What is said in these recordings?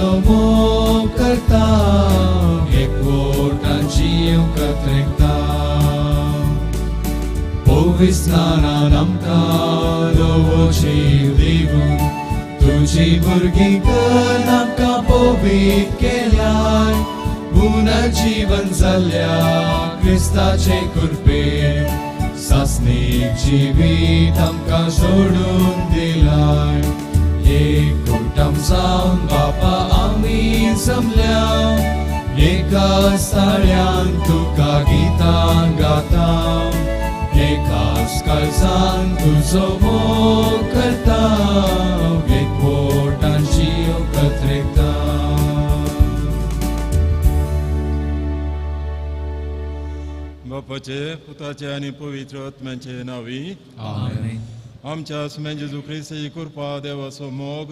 तुजो मोग करता, एकवटान जियोंक कत्रेकता. पविस्नानान आमकां नवो जीव दिवन तुजी भुरगीं कर आमकां पवीत केल्याय. पुनर्जीवन जाल्ल्या क्रिस्ताचे कृपेन सासणीक जिवीत आमकां जोडून दिलाय. एकवटान जावन बापा आमी जमल्या, एका साळ्यान तुका गितां गाता, एकाच काळजान तुजो मोग करता, एकवटान जियोंक कत्रेकता. बापाचे, पुताचे आनी पवित्र आत्म्याचे नांवी. आमेन. आमच्या सुम्या जेजू क्रिस्ताची कृपा, देवाचो मोग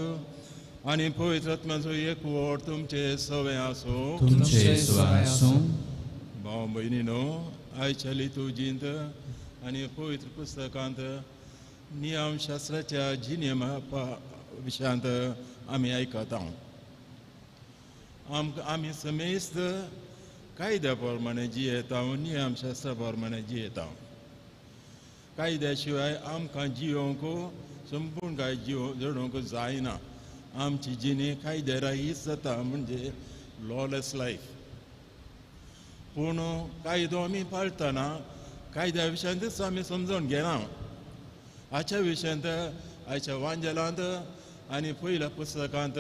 आनी पवित्र आत्म्याचो एकवट तुमचे सवें आसूं. तुमचे सवंय आसूं. भाव भयणीनो, आयच्या लितुजींत आनी पवित्र पुस्तकांत नियमशास्त्राच्या जिनेमा विशयांत आमी आयकता. आमकां आमी समेस्त कायद्या प्रमाणे जियेता, नियमशास्त्रा प्रमाणे जियेता. कायद्या शिवाय आमकां जियोंक संपूर्ण काय जियो जडोवंक जायना. आमची जिणी कायद्या राहीच जाता, म्हणजे लॉलेस लायफ. पूण कायदो आमी पाळटना कायद्या विशयांतच आमी समजून घेना. हाच्या विशयांत आयच्या वांजेलांत आनी पयल्या पुस्तकांत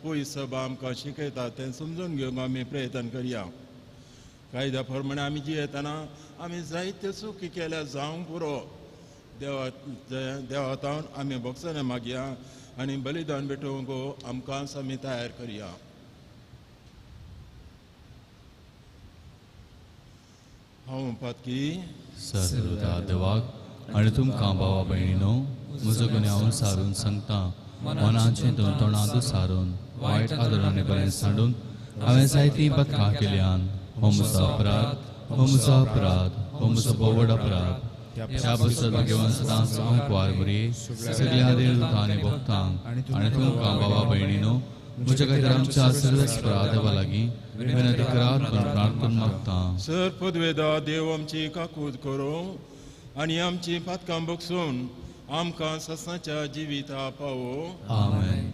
पयस सभा आमकां शिकयता तें समजून घेवंक आमी प्रयत्न करया. कायद्या प्रमाणे आमी जियेतना आमी जायत्यो चुकी केल्या जावंक पुरो. देवा देवा आमी भोगसणें मागया आनी बलिदान भेटोवंक आमकांच आमी तयार करया. हांव पातकी सर्वदा देवाक आनी तुमकां भावा भयणीनो म्हजो गुन्यांव सारून सांगता. मनाचें तोंडांत सारून वायट आदरांनी बरें सांडून हांवें जायतीं पथकां केल्यान. हो म्हजो अपराध, हो म्हजो अपराध, हो म्हजो भोव अपराध. ह्या बसत भाग्यवान सदांच अंकवार मुरी सगळ्या देवदूतां आनी भक्तांक आनी तुमकां भावा भयणीनो म्हज्या खातीर आमच्या सर्वेस्परा देवा लागीं विनंती करात म्हूण प्रार्थना मागता. सर पदवेदा देव आमची काकूत करूं आनी आमची पातकां बगसून आमकां ससनाच्या जिविता पावो. आमेन.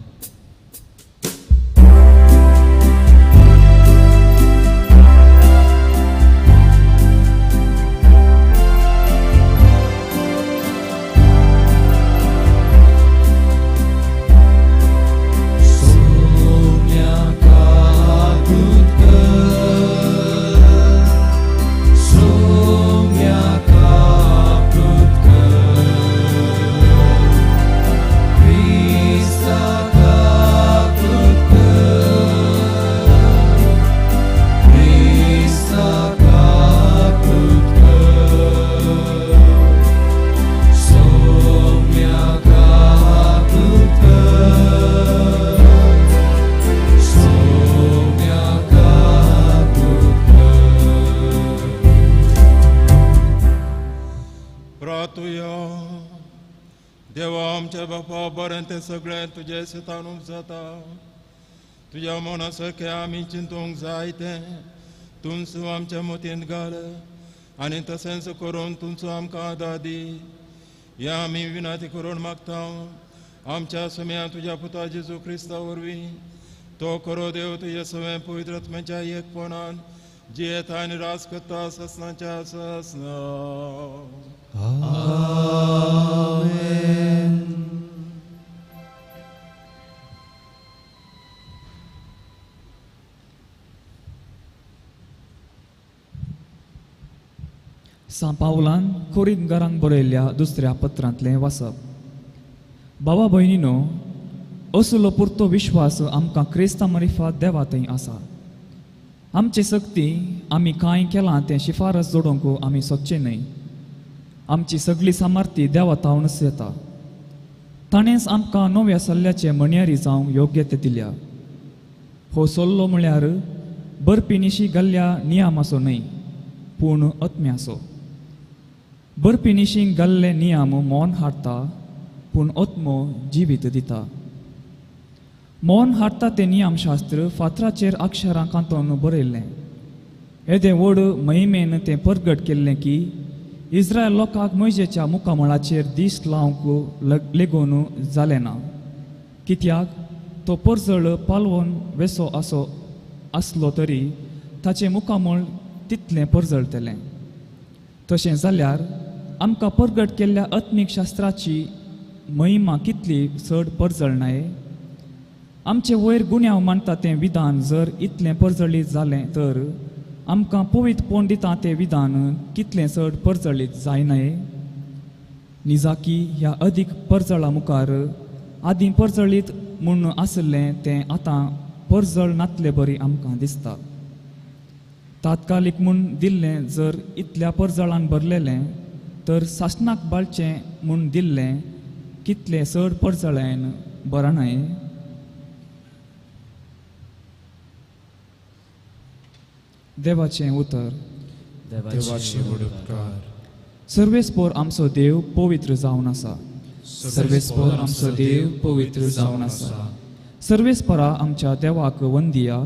सगळें तुजें शेतानूच जाता. तुज्या मना सारकें आमी चिंतूंक जाय तें तुमचो आमच्या मतींत घाल आनी तशेंच करून तुमचो आमकां आदार दी. ह्या आमी विनंती करून मागता आमच्या सुम्या तुज्या पुता जेजू क्रिस्ता वरवीं. तो खरो देव तुज्या सगळ्या पवित्र आत्म्याच्या एकपणान जियेता आनी राज करता ससनाच्या ससना. आमेन. सां पावलान कोरिंतकारांक बरयल्ल्या दुसऱ्या पत्रांतलें वाचप. बाबा भयणीनो, असलो पुरतो विश्वास आमकां क्रिस्ता मारिफात देवा थंय आसा. आमचे सक्ती आमी कांय केलां तें शिफारस जोडूंक आमी सोदचें न्हय. आमची सगळी सामर्थ्य देवा तावनच येता. ताणेंच आमकां नव्या सल्ल्याचे म्हणयारी जावंक योग्यते दिल्या. हो सल्लो म्हळ्यार बरपी निशी घाल्ल्या नियमाचो न्हय, पूण आत्म्याचो. बरपी निशी घाल्ले नियम मौन हाडटा, पूण आत्मो जिवीत दिता. मौन हाडटा तें नियमशास्त्र फातराचेर अक्षरां कांतोवन बरयल्लें. येदें व्हड महिमेन तें परगट केल्लें की इस्रायल लोकांक मोयजेच्या मुखामळाचेर दीस लावंक लेगून जालें ना, कित्याक तो परजळ पालवून वेसो असो आसलो तरी ताचें मुखामळ तितलें परजळटलें. तशें जाल्यार आमकां परगट केल्ल्या आत्मीक शास्त्राची महिमा कितली चड परजळनाय. आमचे वयर गुन्यांव मानता तें विधान जर इतलें परजळीत जालें तर आमकां पवित्रपण दिता तें विधान कितलें चड परजळीत जायनाय. निजाकी ह्या अदीक परजळा मुखार आदीं परजळीत म्हूण आशिल्लें तें आतां परजळ नातले बरी आमकां दिसता. तात्कालीक म्हूण दिल्लें जर इतल्या परजळान भरलेलें तर सासणाक बाळचें म्हूण दिल्लें कितलें चड परजळायन बरनाय. देवाचें उतर. देवाचे व्हड उपकार. सर्वेस्पोर आमचो देव पवित्र जावन आसा. सर्वेस्पोर आमचो देव पवित्र जावन आसा. सर्वेस्परा आमच्या देवाक वंदिया,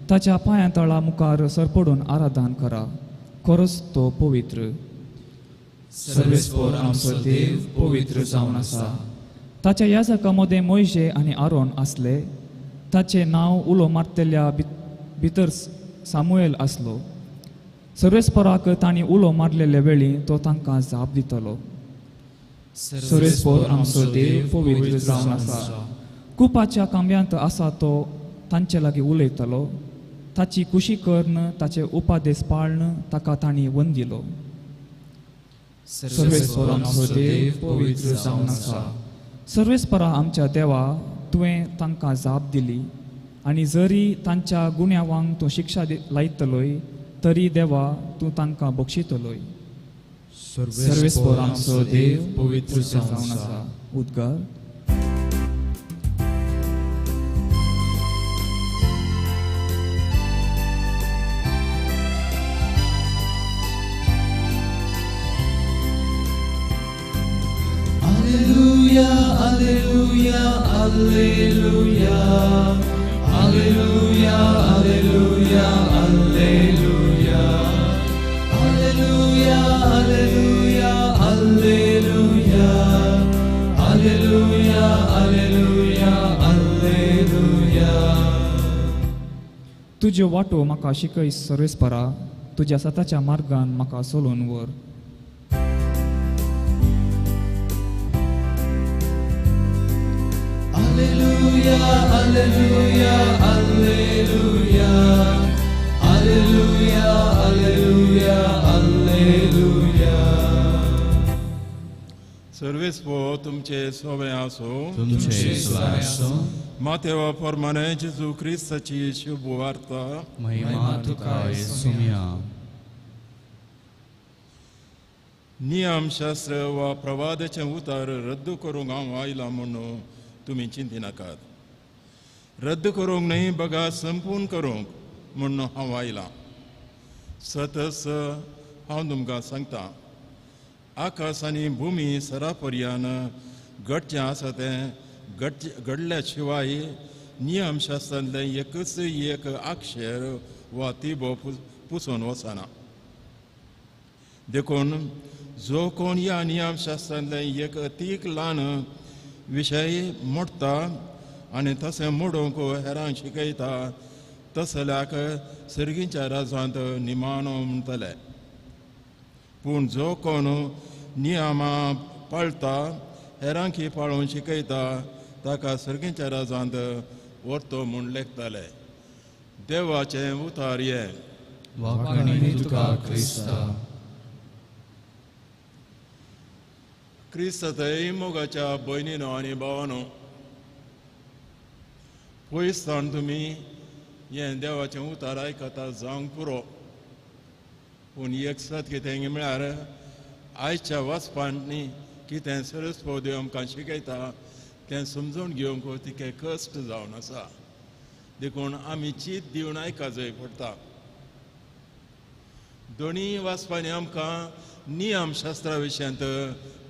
ताच्या पांयां तळा मुखार सरपडून आराधन करा, खरोच तो पवित्र. सर्वेस्पोर आमचो देव पवित्र जावन आसा. ताच्या याजका मदें मोयजे आनी आरोन आसले. ताचें नांव उलो मारतल्या भितर सामुएल आसलो. सर्वेस्पराक तांणी उलो मारलेले वेळी तो तांकां जाप दितलो. सर्वेस्पोर आमचो देव पवित्र जावन आसा. कुपाच्या कांब्यांत आसा तो तांचे लागीं उलयतलो. ताची कुशी करून ताचे उपादेस पाळन ताका तांणी वंदिलो. सर्वेस्पोर आमचो देव पवित्र जावन आसा. सर्वेस्परा आमच्या देवा, तुवें तांकां जाप दिली आनी जरी तांच्या गुन्यांवांक तूं शिक्षा लायतलोय तरी देवा तूं तांकां बक्षितलोय. सर्वेस्पोर आमचो देव पवित्र जावन आसा. उद्गार. Alleluia, Alleluia, Alleluia, Alleluia, Alleluia, Alleluia, Alleluia, Alleluia, Alleluia, Alleluia, Alleluia, Alleluia. तुज्यो वाटो म्हाका शिकय सर्वेस्परा, तुज्या सताच्या मार्गान म्हाका सोलोवन व्हर. Alleluia, Alleluia, Alleluia, Alleluia, Alleluia, Alleluia. सर्वेस्पो तुमचे सोवे आसो. तुमचे सोवे आसो. मातेवा प्रमाणे जेजू क्रिस्ताची शुभ वार्ता. महिमा तुका येसुम्या. नियमशास्त्र वा प्रवादाचें उतार रद्द करूंक हांव आयलां म्हणून तुमी चिंतिनाकात. रद्द करूंक न्हय बगा संपूर्ण करूंक म्हूण हांव आयलां. सतस हांव तुमकां सांगता, आकाश आनी भुमी सरापर्यान घडचें आसा तें घडल्या शिवाय नियमशास्त्रांतलें एकच एक अक्षर वा तिबो पुसून वचना. देखून जो कोण ह्या नियमशास्त्रांतलें एक अतीक ल्हान विशय मोडटा आनी तशें मोडूंक हेरांक शिकयता तसल्याक सर्गीच्या राजांत निमाणो म्हणटले. पूण जो कोण नियमां पाळटा हेरांकी पाळून शिकयता ताका सर्गीच्या राजांत व्हरतो म्हूण लेखताले. देवाचें उतार हें. वाखाणीं तुका क्रिस्ता. क्रिस्ताथंय मोगाच्या भयणीनो आनी भावानो, पयस सावन तुमी हें देवाचें उतार आयकता जावंक पुरो, पूण एक सत कितें म्हळ्यार आयच्या वाचपांनी कितें सरस्पो देव आमकां शिकयता तें समजून घेवंक तितकें कश्ट जावन आसा. देखून आमी चीत दिवन आयका जाय पडटा. दोनूय वाचपांनी आमकां नियमशास्त्रा विशयांत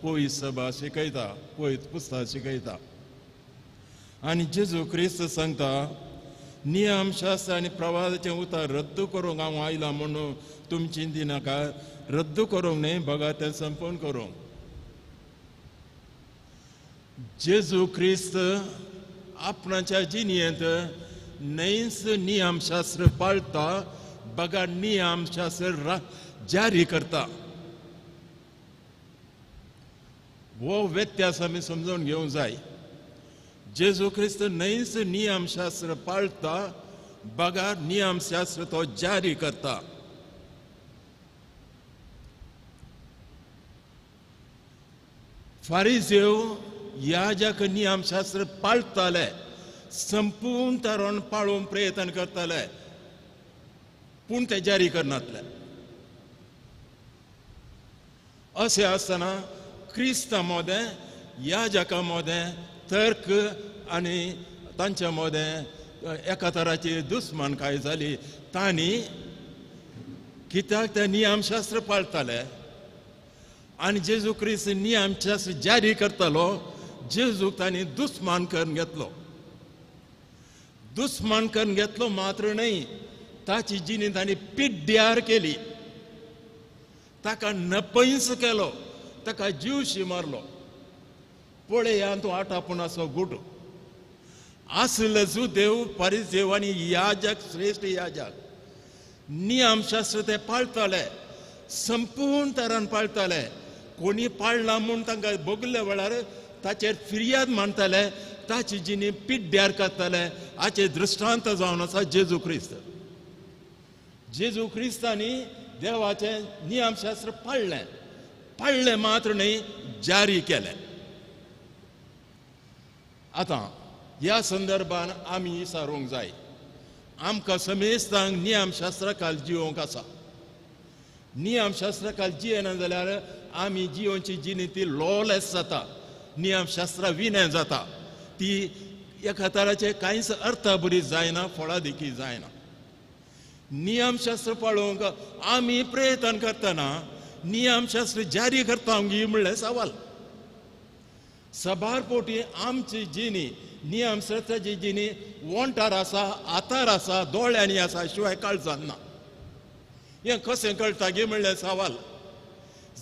पवित्र सभा शिकयता, पवित्र पुस्तक शिकयता. आनी जेजू क्रिस्त सांगता, नियमशास्त्र आनी प्रवादाचें उतर रद्द करूंक हांव आयलां म्हणून तुमी चिंती नाका. रद्द करूंक न्हय, बघा तें संपूर्ण करूंक. जेजू क्रिस्त आपणाच्या जिणेंत न्हयच नियमशास्त्र पाळता, बघा नियमशास्त्र जारी करता. हो व्यत्यास आमी समजून घेवंक जाय. जेजू क्रिस्त न्हयच नियमशास्त्र पाळता, बघा नियमशास्त्र तो जारी करता. फारिजेव याजक नियमशास्त्र पाळताले, संपूर्ण तरण पाळूंक प्रयत्न करताले, पूण ते जारी करनातले. अशें आसतना क्रिस्ता मोदें याजका मोदें तर्क आनी तांच्या मोदें एका तराची दुस्मानकाय जाली. तांणी कित्याक ते नियमशास्त्र पाळताले आनी जेजू क्रिस्त नियमशास्त्र जारी करतालो, जेजूक तांणी दुस्मान करून घेतलो. दुस्मान करून घेतलो मात्र न्हय, ताची जिणी तांणी पिड्ड्यार केली, ताका नपयस केलो, ताका जीवशी मारलो. पळया तूं आटापणाचो गुट आसले जुदेव पारिजेव आनी याजक, श्रेश्ठ याजक नियमशास्त्र ते पाळताले, संपूर्ण तरान पाळताले. कोणी पाळना म्हूण तांकां भोगल्या वेळार ताचेर फिर्याद मांडटाले, ताची जिणी पिड्ड्यार करताले. हाचे दृश्टांत जावन आसा जेजू क्रिस्त. जेजू क्रिस्तांनी देवाचें नियमशास्त्र पाळ्ळें, पाळ्ळें मात्र न्हय, जारी केलें. आतां ह्या संदर्भान आमी विचारूंक जाय, आमकां समेस्तांक नियमशास्त्रा खाल जिवोवंक आसा. नियमशास्त्रा खाल जियेना जाल्यार आमी जिवोवची जिणी ती लॉलेस जाता, नियमशास्त्रा विनय जाता, ती एका तराचे कांयच अर्थाबरी जायना, फळादिकी जायना. नियमशास्त्र पाळोवंक आमी प्रयत्न करतना नियमशास्त्र जारी करता म्हणल्यार सवाल. सबार पोटी आमची जिणी नियमशास्त्राची जिणी वोंटार आसा, हातार आसा, दोळ्यांनी आसा, शिवाय काळजान ना. हें कशें कळटा गे म्हणल्यार सवाल.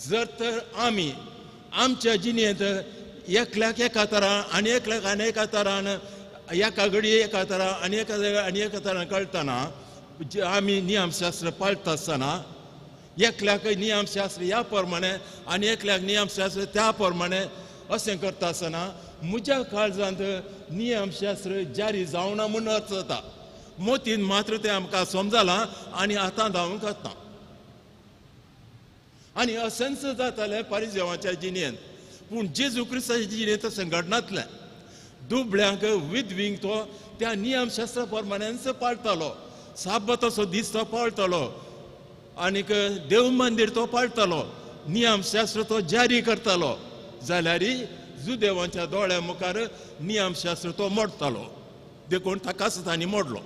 जर तर आमी आमच्या जिणेंत एकल्याक एका तरान आनी एकल्याक आनी एका तरान, एका घडये एका तरान आनी एका आनी एका तरान कळटना आमी नियमशास्त्र पाळटा आसतना एकल्याक नियमशास्त्र ह्या प्रमाणे आनी एकल्याक नियमशास्त्र त्या प्रमाणे अशें करता आसतना म्हज्या काळजांत नियमशास्त्र जारी जावना म्हूण अर्थ जाता. मोतीन मात्र तें आमकां समजलां आनी आतां धांवूंक वता. आनी अशेंच जातालें पारिजेवाच्या जिणेंत. पूण जेजू क्रिस्ताच्या जिणेंत तशें घडनातलें. दुबळ्यांक विधवींक तो त्या नियमशास्त्रा प्रमाणेच पाळटालो, साबताचो दीस तो पाळटालो आनीक देव मंदीर तो पाळटालो, नियमशास्त्र तो जारी करतालो. जाल्यार जुदेवांच्या दोळ्या मुखार नियमशास्त्र तो मोडटालो, देखून ताकाच तांणी मोडलो.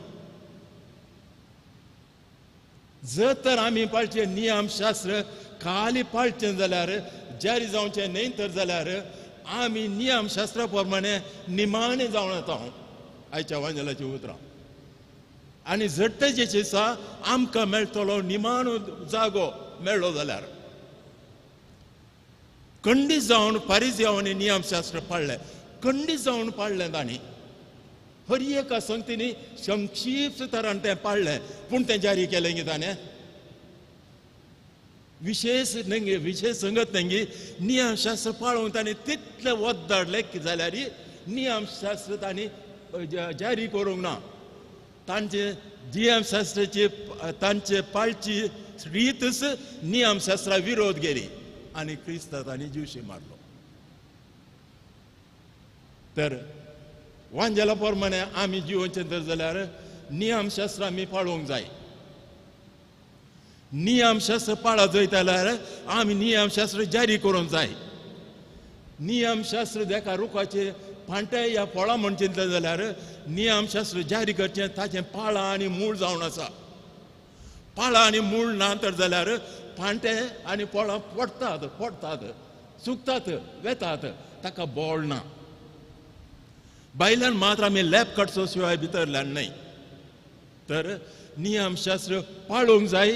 जर तर आमी पाळचें नियमशास्त्र खाली पाळचें जाल्यार, जारी जावचें न्हय तर जाल्यार आमी नियमशास्त्रा प्रमाणे निमाणें जावन येता. आयच्या वांजेलाचीं उतरां. आनी झडटेचे दिसा आमकां मेळटलो निमाणो जागो मेळ्ळो जाल्यार खंडीत जावन पारिजेवांनी नियमशास्त्र पाळ्ळें, खंडीत जावन पाळ्ळें तांणी. हर एका संगतींनी संक्षिप्त तरान तें पाळ्ळें, पूण तें जारी केलें गी ताणें विशेष न्हय, विशेष संगत न्हय. नियमशास्त्र पाळूंक ताणें तितलें वत धाडलें की जाल्यार नियमशास्त्र तांणी जारी करूंक ना. तांचे नियमशास्त्राची तांचे पाळची रीतच नियमशास्त्रा विरोध गेली आनी क्रिस्ता तांणी जिवशी मारलो. तर वांजेला प्रमाणे आमी जिवोवचें तर जाल्यार नियमशास्त्र आमी पाळोवंक जाय. नियमशास्त्र पाळत जंय जाल्यार आमी नियमशास्त्र जारी करूंक जाय. नियमशास्त्र एका रुखाचे फांटे ह्या फळां म्हण चिंतलें जाल्यार नियमशास्त्र जारी करचें ताचें पाळां आनी मूळ जावन आसा. पाळां आनी मूळ ना तर जाल्यार फांटे आनी फळां पडटात पडटात, सुकतात, वेतात, ताका बळ ना. भायल्यान मात्र आमी लॅप काडचो शिवाय भितरल्यान न्हय. तर नियमशास्त्र पाळूंक जाय,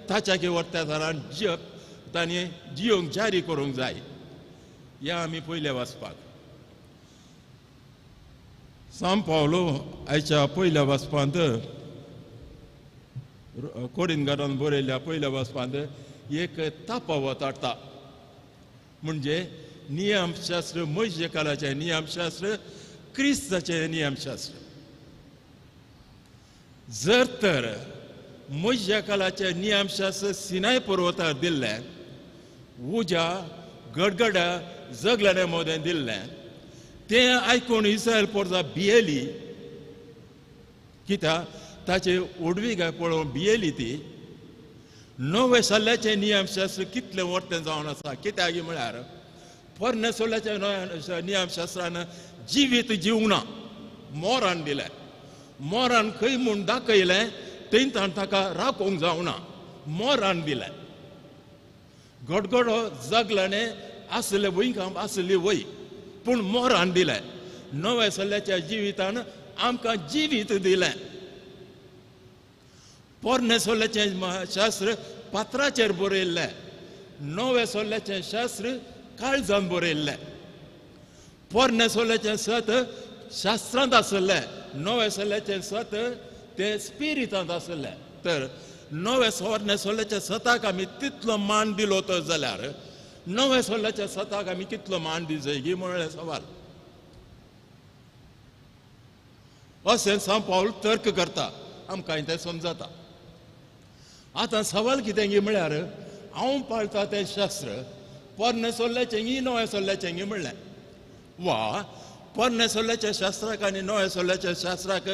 ताच्या की वर्त्यादारान जियप ताणें जियोंक जारी करूंक जाय. ह्या आमी पयले वाचपाक सांव पावलो आयच्या पयल्या वाचपांत कोरिंदकारान बरयल्ल्या पयल्या वाचपांत एक तापावत हाडटा. म्हणजे नियमशास्त्र मोयजे कालाचें नियमशास्त्र क्रिस्ताचें नियमशास्त्र. जर तर मोयजे कालाचें नियमशास्त्र सिनाय पर्वतार दिल्लें, उज्या गडगड्या जगल्याने मोदें दिल्लें, तें आयकून इस्रायल पोरजा भियेली. कित्याक ताचे उडवी गाय पळोवन भियेली ती. नवे सल्ल्याचें नियमशास्त्र कितलें वर्तें जावन आसा. कित्याक म्हळ्यार पोरणे सल्ल्याच्या नियमशास्त्रान जिवीत जिवंक ना, मोरान दिलें. मोरान खंय म्हूण दाखयलें थंय ताका राखोवंक जावना, मोरान दिलें. गडगडो जगल्याने आसले वंय आसली वय, पूण मोरान दिलें. नव्या सल्ल्याच्या जिवितान आमकां जिवीत दिलें. पोरणे सल्ल्याचें शास्त्र पात्राचेर बरयल्लें, नव्या सल्ल्याचें शास्त्र काळजान बरयल्लें. पोरणे सल्ल्याचें सत शास्त्रांत आसलें, नव्या सल्ल्याचें सत तें स्पिरितांत आसलें. तर नव्या पोरणे सल्ल्याच्या सताक आमी तितलो मान दिलो तर जाल्यार नव्या सल्ल्याच्या सताक आमी कितलो मान दिवचो म्हणलें सवाल. अशें सांव पावल तर्क करता, आमकां तें समजता. आतां सवाल कितें गी म्हळ्यार हांव पाळटा तें शास्त्र पोरणे सल्ल्याचें गी नव्या सल्ल्याचें गी म्हणलें, वा पोरणे सल्ल्याच्या शास्त्राक आनी नव्या सल्ल्याच्या शास्त्राक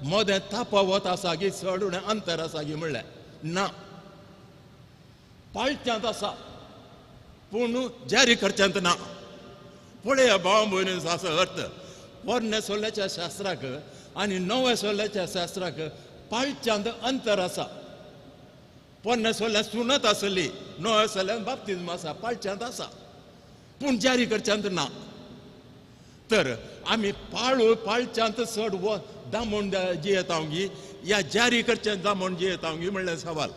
मदें तापावत आसा गी चड उणें अंतर आसा गी म्हणलें ना. पाळच्यांत आसा पूण जारी करच्यांत ना. पळया भाव भयणीचो असो अर्थ, पोरणे सल्ल्याच्या शास्त्राक आनी नव्या सल्ल्याच्या शास्त्राक पाळच्यांत अंतर आसा. पोरणे सल्ल्यान सुनत आसली, नव्या सल्ल्यान बाप्तिज्म आसा, पाळच्यांत आसा पूण जारी करच्यांत ना. तर आमी पाळू पाळच्यांत चड दामून जियेता गी या जारी करच्यांत दामून जियेता गी म्हणलें सवाल.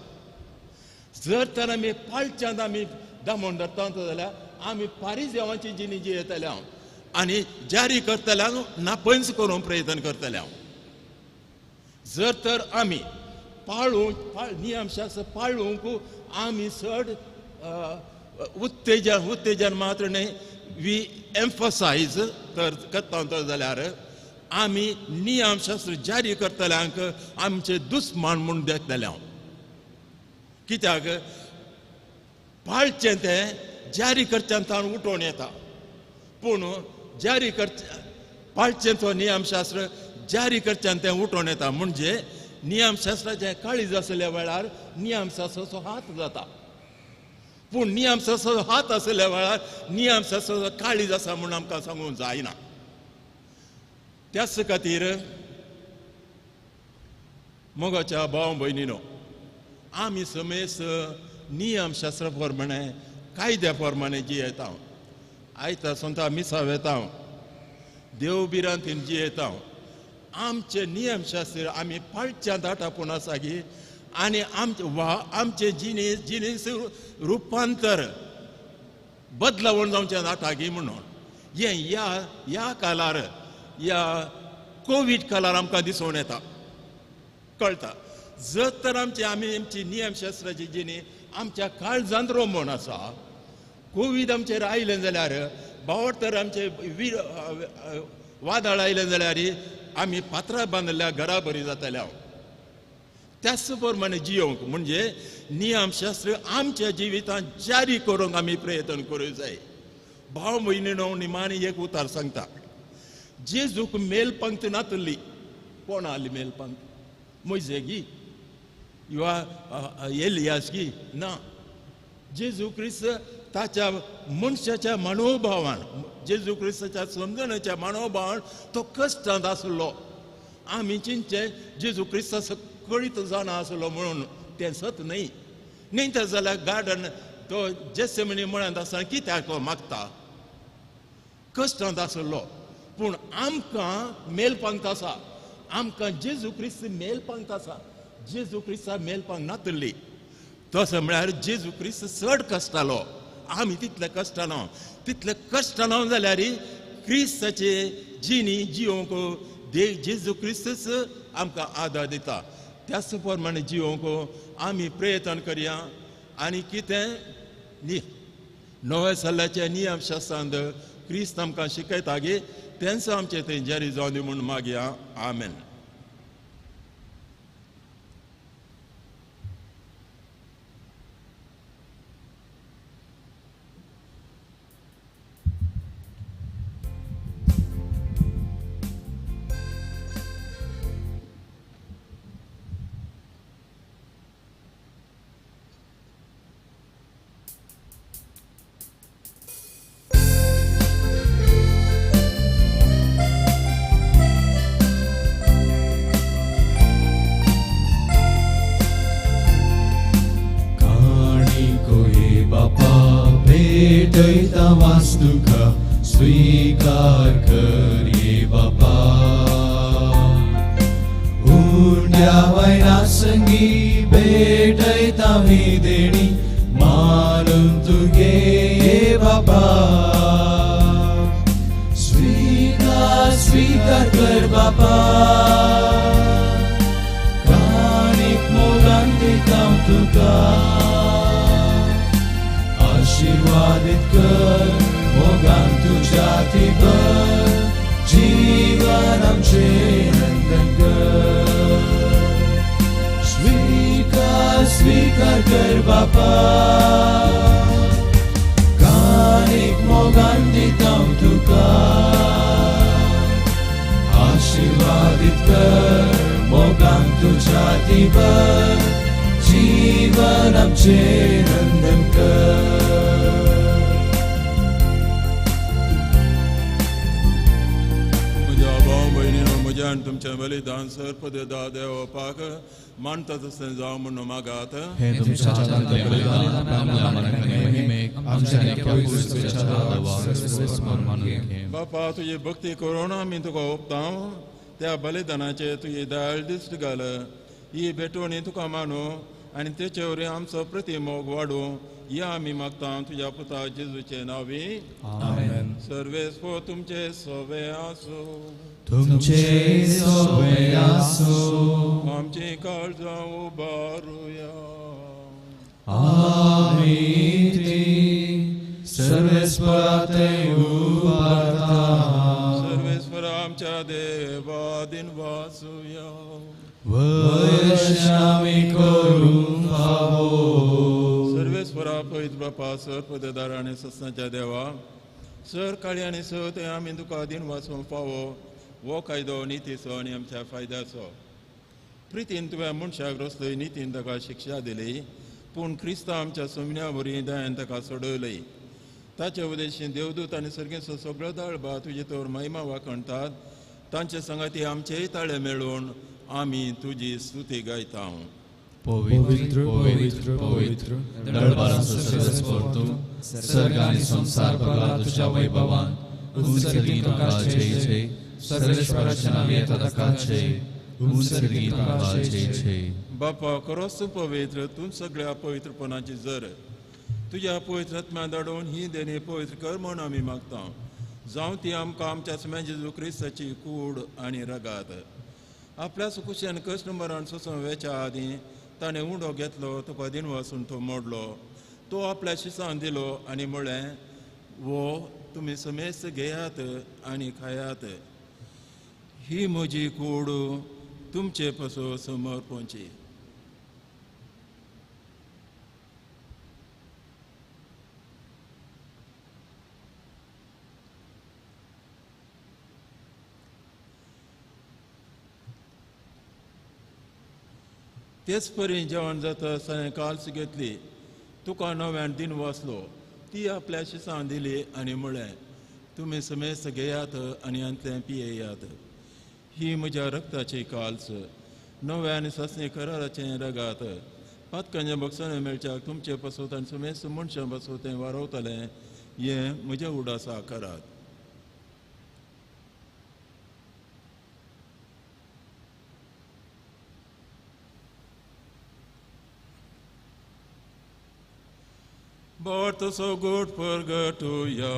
जर तर आमी पाळच्यांत आमी दामून धरता जाल्यार आमी पारिजेवांची जिणी जियेतले हांव आनी जारी करतल्यांक नापंच करूंक प्रयत्न करतले हांव. जर तर आमी पाळूंक नियमशास्त्र पाळूंक आमी चड उत्तेजन उत्तेजन मात्र न्हय, वी एम्फसायज तर करता तर जाल्यार आमी नियमशास्त्र जारी करतल्यांक आमचे दुस्मान म्हूण देखतले हांव. कित्याक पाळचें तें जारी करच्यान ताण उठोवन येता, पूण जारी करचें पाळचें तो नियमशास्त्र जारी करच्यान तें उठोवन येता. म्हणजे नियमशास्त्राचें काळीज आसल्या वेळार नियमशास्त्राचो हात जाता, पूण नियमशास्त्राचो हात आसल्या वेळार नियमशास्त्राचो काळीज आसा म्हूण आमकां सांगूंक जायना. त्याच खातीर मोगाच्या भाव भयणीनो, आमी समेस नियमशास्त्रा प्रमाणे कायद्या प्रमाणे जियेता. आयता सोंता मिसा वेता, देव भिरांतीन जियेता. आमचे नियमशास्त्र आमी पाळच्या दाटापूण आसा की आनी आमचे वा आमचे जिणेस जिणेस रुपांतर बदलावण जावचें जाता की म्हणून हें ह्या ह्या कालार ह्या कोवीड कालार आमकां दिसून येता, कळटा. जर तर आमची आमी आमची नियमशास्त्राची जिणी आमच्या काळजांत रोमण आसा, कोवीड आमचेर आयलें जाल्यार बावट तर आमचे वादळ आयलें जाल्यार आमी पात्रां बांदिल्ल्या घरा बरी जातले हांव. त्याच प्रमाणे जियोंक म्हणजे नियमशास्त्र आमच्या जिवितांत जारी करूंक आमी प्रयत्न करूंक जाय. भाव भयणीनो निमाणी एक उतार सांगता, जेजूक मेल पंक्त नातली. कोण आली मेल पंक्त? मोयजे गी वा एलियास गी ना. जेजू क्रिस्त ताच्या मनशाच्या मनोभावान, जेजू क्रिस्ताच्या समजण्याच्या मनोभावान तो कश्टांत आसलो. आमी चिंतचें जेजू क्रिस्ता कळीत जाणा आसलो म्हणून तें सत न्हय. न्हय तर जाल्यार गार्डन तो जेसेमनी म्हळ्यांत आसतना कित्याक तो मागता? कश्टांत आसलो. पूण आमकां मेलपांक आसा, आमकां जेजू क्रिस्त मेलपांक आसा. जेजू क्रिस्ता मेलपांक नातल्ली. तसो म्हळ्यार जेजू क्रिस्त चड कश्टालो, आमी तितले कश्टालो. तितले कश्टालो जाल्यार क्रिस्ताचे जिणी जियोंक जेजू क्रिस्तच आमकां आदार दिता. त्याच प्रमाणे जियोंक आमी प्रयत्न करया. आनी कितें नव्या सल्ल्याच्या नियम शास्त्रांत क्रिस्त आमकां शिकयता गे, तेंच आमचें थंय जारी जावं दी म्हूण मागया. आमेन. वास्तुका स्वीकार कर ये बापा, उंड्या वयना संगी भेटयता ही देणी मानून तुगे ये बापा. स्वीकार स्वीकार कर बापा, काणीक मोगान दिता तुका. आशीर्वादित कर मोगान तुझ्या ती भर, जीवन आमचें नंदन कर. स्वीकार स्वीकार कर बापा, काणीक मोगान दिता तुका. आशीर्वादित कर मोगान तुझ्या ती भर, जीवन आमचें नंदन कर. म्हज्या भाव भयणीनो, म्हज्या आनी तुमचें बलिदान सर्पदा देवपाक मानता तशें जावं म्हूण मागात. हे तुमच्या हातांतलें बलिदान आपल्या मानाक महिमेक आमच्या मानून घे. बापा, तुजी भक्ती करून आमी तुका ओपता. त्या बलिदानाचे तुजी दयाळ दिश्ट घाल. ही भेटवणी तुका मानू आनी तेचे वरवीं आमचो प्रतिमोग वाडूं या आमी मागता तुज्या पुता जेजूचे नांवी. आमेन. सर्वेस्पो तुमचे सोवे आसूं. तुमचे सोवे आसूं. आमची काळजां उबारुया. आमी ती सर्वेस्परा थंय उबारता. सर्वेस्परा आमच्या देवा दिन वाचुया. वैश्यामी करूंक फावो. सर्वेस्परा पवित्र बापा, सर पददार आनी सस्नाच्या देवा, सर काळी आनी स थंय आमी तुका दिन वाचूंक फावो. हो कायदो नितीचो आनी आमच्या फायद्याचो. प्रितीन तुवें मनशाक रचलय, नितीन ताका शिक्षा दिली, पूण क्रिस्ता आमच्या सोमण्या वरवीं दयान ताका सोडयलय. ताचे उद्देशीन देवदूत आनी सर्गेचो सगळो दाळबा तुजे तर महिमा वाखणतात. तांचे संगाती आमचेय ताळे मेळून आमी तुजी स्तुती गायता. पवित्र पवित्र पवित्र दळबारांचो सर्वेस्पर तूं, सर्ग आनी संवसार भरला तुज्या वैभवान. उंच तुका जय जय. सर्वेस्पराच्या नांवान येता ताका जय. उंच तुका जय जय. बापा, खरोच तूं पवित्र, तूं सगळ्या पवित्रपणाची जर. तुज्या पवित्र आत्म्या धाडून ही देणी पवित्र कर म्हूण आमी मागता. जावं ती आमकां आमच्या सुम्या जेजू क्रिस्ताची कूड आनी रगात. आपल्या सुकुशेन कृष्ण मरण सोसून वेच्या आदीं ताणें उंडो घेतलो, तुका दिन वचून तो मोडलो. तो आपल्या शिसान दिलो आनी म्हळें, वो तुमी समेस्त घेयात आनी खायात. ही म्हजी कूड तुमचे पसून समर्पणची. तेच परी जेवण जाता ताणें काल्स घेतली, तुका नव्यान दिन वाचलो, ती आपल्या शिसान दिली आनी म्हळें, तुमी समेस्त घेयात आनी हांतलें पियेयात. ही म्हज्या रक्ताची काल्स, नव्या आनी सासणी कराराचें रगात. पातकांच्या बक्षां मेळच्याक तुमचे पासत आनी समेस्त मनशां पासत तें वारवतलें. हें म्हज्या उडासा करात. बोर्त so गोड परगटुया.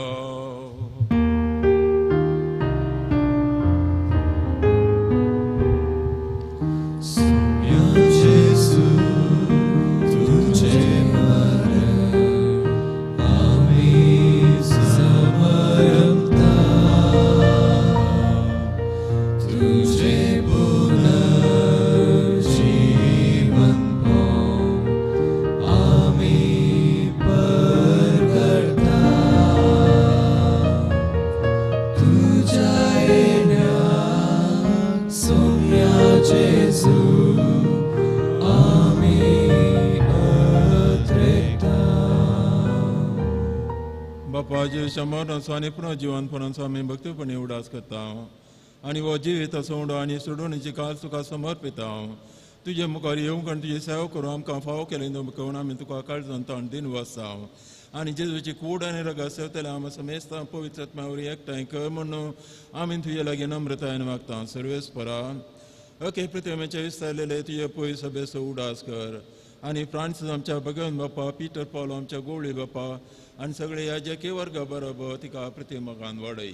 मरणाचो आनी पुनर्जिवनपणाचो आमी भक्तीपणी उडास करता आनी हो जिविताचो उडो आनी सोडवणीची काल तुका समर्पिता. तुजे मुखार येवंक आनी तुजी सेवा करूं आमकां फावो केलें करून आमी तुका काळजान ताण दिन वसा आनी जेजूची कूड आनी रगत सेवतले आमी समेस्तां पवित्र आत्म्या वरवीं एकठांय कर म्हणून आमी तुजे लागीं नम्रतायेन मागता. सर्वेस्परा अके पृथ्वीचे विस्तारलेले तुजे पय सभेचो उडास कर आनी फ्रांसीस आमच्या भगवन बापा, पिटर पावलो आमच्या गोवळी बापा आनी सगळे ह्या जेके वर्गा बरोबर तिका प्रतिमगान वाडय.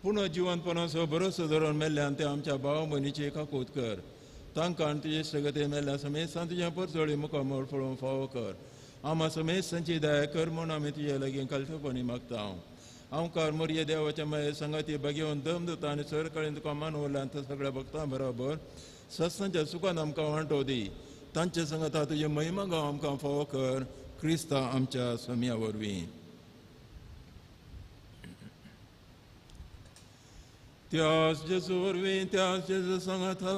पूण जिवनपणाचो भरोसो धरून मेल्ल्यान ते आमच्या भाव भयणीची काकूत कर. तांकां आनी तुजे सगते मेल्ल्या समेस्तान तुजें परजळी मुखामळ पळोवंक फावो कर. आमा समेस्तांची दया कर म्हूण आमी तुजे लागीं कालथपणी मागता. हांवकार मोरये देवाच्या माये संगाती बागेवन दम दिता आनी सरकाळीन तुका मानवल्यान सगळ्या भक्तां बरोबर सत्सांच्या सुखान आमकां वांटो दी. तांचे संगता तुजे महिमा गांव आमकां फावो कर क्रिस्ता आमच्या स्वाम्या वरवीं. त्याच जेजू वरवीं, त्याच जेजू सांगाता,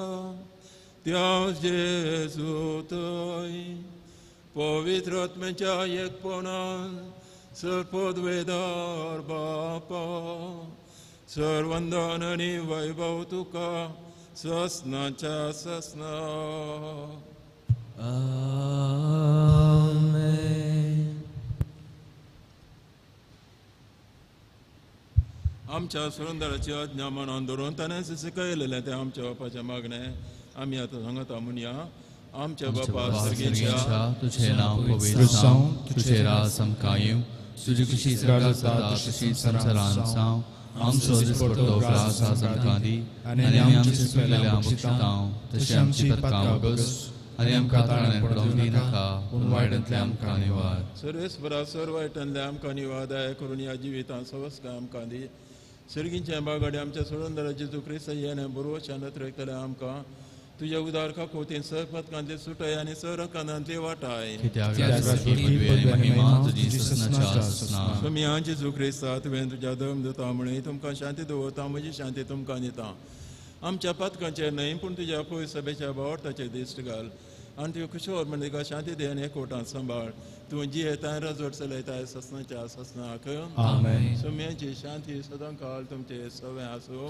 त्याच जेजू थंय पवित्र आत्म्याच्या एकपणान सर्पद्वेदार बापा सर्वंदन आनी वैभव तुका ससनाच्या ससना. आमेन. आमच्या सुरंदराची आज्ञा मनान धरून ताणें शिकयलेलें तें आमच्या बापाचें मागणें आमी आतां सांगता म्हणया. आमच्या बापा सर्गेच्या, तुझें नांव पवित्र जावं, तुझें राज आमकां येवं, तुजी खुशी स्वर्गांत जाता तशी संवसारांत जावं. आमचो दिसपट्टो ग्रास आज आमकां दी आनी आमचे चुकलेले आमकां बक्षितांव तशें आमची पत्कां वगस आनी आमकां ताळ्यान पडोवंक दिनाका, पूण वायटांतले आमकां निवार. सर्वेस्परा सर वायटांतले आमकां निवार दया करून ह्या जिवितांत सवस्काय आमकां दी. सर्गींच्या बागाडी आमच्या सोडून जेजू क्रिस्त येणे बरोवच्या नत्रेकतले आमकां तुज्या उदार काकोतीन सर पदकांतले सुटय आनी सर कानांतले वाटाय. स्वामी जेजू क्रिस्ता, तुवें तुज्या धर्म दिता म्हळें तुमकां शांती दवरता, म्हजी शांती तुमकां दिता. आमच्या पातकांचेर न्हय पूण तुज्या पय सभेच्या भावार्थाचेर दिश्ट घाल आनी तुवें खुशोर म्हण तिका शांती दी आनी एकवटान सांबाळ. तूं जियेता रजवट चलयताय ससनाच्या ससनाक. स्वाम्याची शांती सदांकाळ तुमचे सवे आसूं.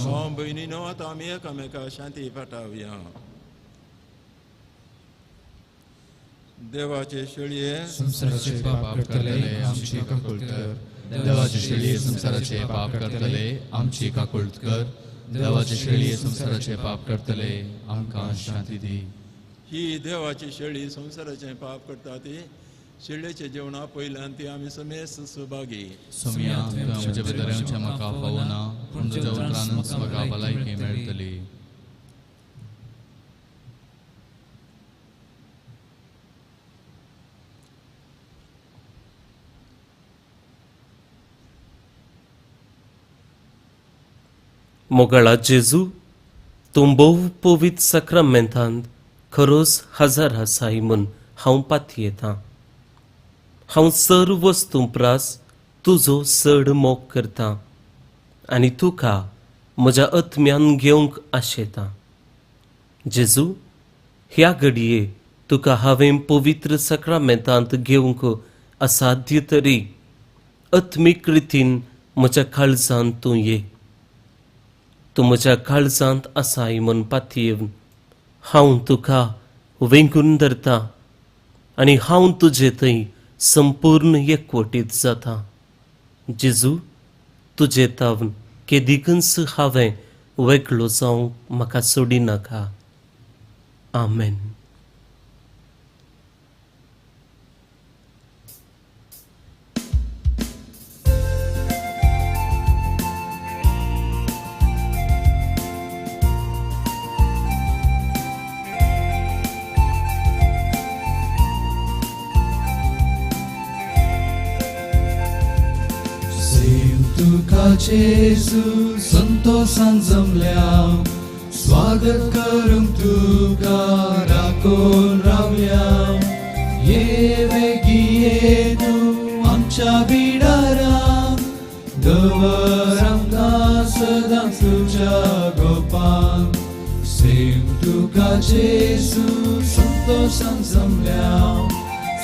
भाव भयणीनो, आतां आमी एकामेका शांती पाठावया. देवाचे शेळये संवसाराचे पाप करतले आमची काकूळ कर. देवाचे शेळये संवसाराचे पाप करतले आमची काकूळ कर. देवाचे शेळये संवसाराचे पाप करतले आमकां शांती दी. ही देवाची शेळी संवसाराचें पाप करता ती शेळयेचें जेवणा पयल्यान ती आमी समेस्त सहभागी. सोम्या, तुवें म्हजे भितर येवचें म्हाका फावना, पूण तुज्या उतरानच म्हाका भलायकी मेळटली. मोगाळा जेजू, तूं भोव पवित्र साक्रामेंतांत खरोच हजार आसाय म्हूण हांव पातयेतां. हांव सर वस्तूं प्रास तुजो चड मोग करतां आनी तुका म्हज्या आत्म्यान घेवंक आशेतां. जेजू, ह्या घडये तुका हांवें पवित्र साक्रामेंतांत घेवंक असाध्य तरी आत्मीक रितीन म्हज्या काळजांत तूं ये. तूं म्हज्या काळजांत आसाय म्हूण पातयेवन हांव तुका वेंगून धरता आनी हांव तुजे थंय संपूर्ण एकवटीत जाता. जेजू, तुजे तावन केदिकूच हांवें वेगळो जावंक म्हाका सोडिनाका. आमेन. तुका जेजू संतोषान जमल्या, स्वागत करूंक तुका राखून रावया. ये वेगी ये तूं आमच्या बिडारा, दवर आमकां सदांच तुज्या गोपान. सेम तुका जेजू संतोषान जमल्या,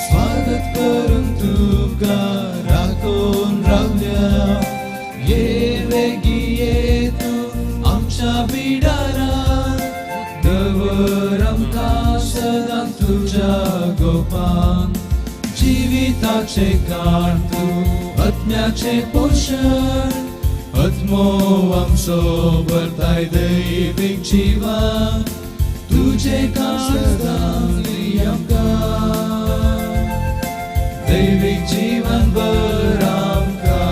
स्वागत करूंक तुका राखून रावया. ये वेगी ये तूं आमच्या बिडारा, दवर आमकां सदांच तुज्या गोपान. जिविताचे काळ तूं आत्म्याचें पोशण, आत्मो आमचो भरताय दैवीक जिवन. तुजें काळ सदांच दी आमकां, दैवीक जीवन भर आमकां.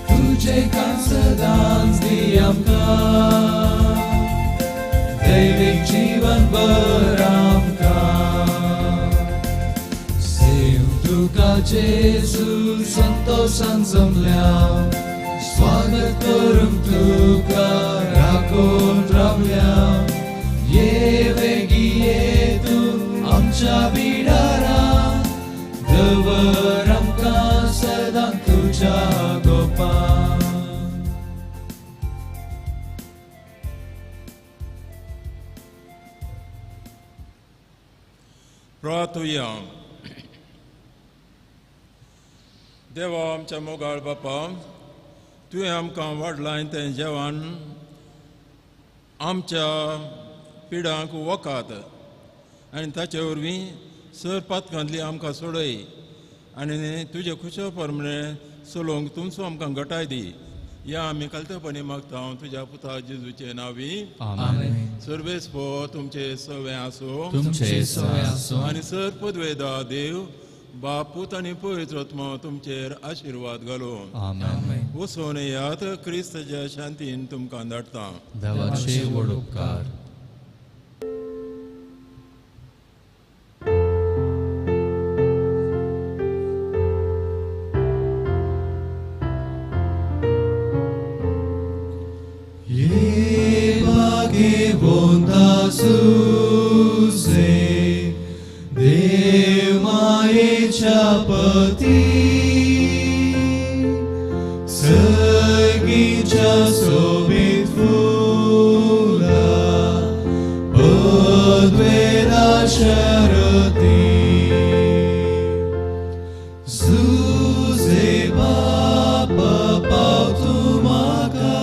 तुजें काळ सदांच दी आमकां, दैवीक जीवन भर आमकां. सेम तुका जेजू संतोषान जमल्या, स्वागत करूंक तुका राखून रावल्या. ये वेगी ये तूं आमच्या बिडारा, दवर आमकां सदांच तुज्या गोपान. प्रार्थुया. देवा आमच्या मोगाळ बापा, तुवें आमकां वाडलां तें जेवण आमच्या पिडांक वखात आनी ताचे वरवीं सर पातकांतली आमकां सोडय आनी तुजे खुशे प्रमाणे चलोवंक तुमचो आमकां घटाय दी. या आमी कालतेपणी मागता तुज्या पुता जेजूचे नांवी. आमेन. सर्वेस पो तुमचे सवे आसो, तुमचे सवे आसो. आनी सर पदवेदा देव बाप पूत आनी पवित्र आत्मो तुमचेर आशिर्वाद घालूं. आमेन. वचून येयात, क्रिस्ताच्या शांतीन तुमकां धाडटा. देवाचे व्हड उपकार. ये भाग्यवंता सुसे देव मायेच्या पती, सर्गीच्या सोबीत फुला पदवेला शरती. सुजे बापा पाव तूं म्हाका,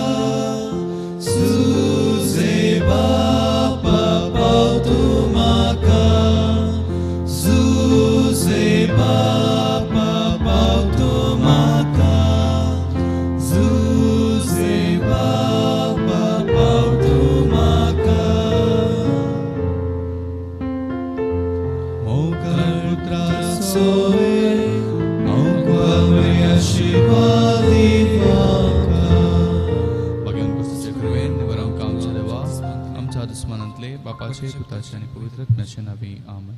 सुजे बापा पाव तूं म्हाका, सुजे बापा पाव तूं म्हाका, सुजे बापा पाव तूं म्हाका. मोगाळ पुत्रा सोय आशीर्वाद भाग्यवान क्रिस्ताच्या कृपेन निवरांक आमच्या देवा, आमच्या दुस्मानांतले बापाचे पुताचे आनी पवित्र आत्म्याचे नांवी. आमेन.